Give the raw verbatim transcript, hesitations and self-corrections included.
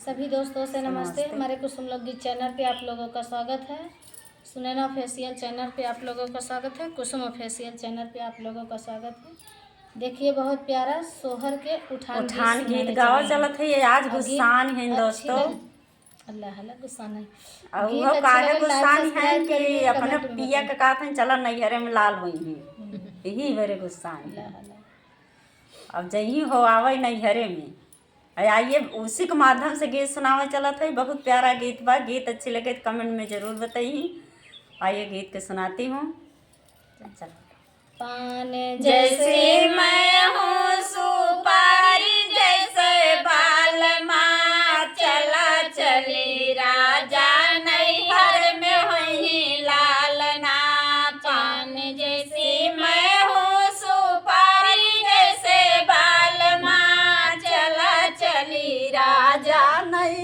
सभी दोस्तों से नमस्ते। नमस्ते। हमारे कुसुम लोकगीत चैनल पे आप लोगों का स्वागत है। सुनैना ऑफिशियल चैनल पे आप लोगों का स्वागत है। कुसुम ऑफिशियल चैनल पे आप लोगों का स्वागत है। देखिए, बहुत प्यारा सोहर के उठान गीत उठान सुनाने गीत गावा चले हैं। चलत है, ये आज और गीत गुस्सान है, अच्छी दोस्तों। लग-, अल्लाह, अल्लाह, गुस्सा नहीं। और गीत वो अच्छी काहे लगे, like, गुस्सान है subscribe कि करिए, अपने comment में पिया बताइए। के कहत हैं, "चला नैहरे में लाल होई हैं।" हम्म। यही मेरे गुस्सान है। अल्लाह, अल्लाह। अब जही हो आवे नैहरे में। आ, आइए, उसी के माध्यम से गीत सुनावे चलत है। बहुत प्यारा गीत बा। गीत अच्छी लगे तो comment में जरूर बताई। आइए, गीत के सुनाती हूँ। चल। पान जैसे जैसे मैं हूँ, सुपारी जैसे बालमा, चला चली राजा नैहर में होई लालना। पान जैसे मैं हूँ, सुपारी जैसे बालमा, चला चली राजा नैहर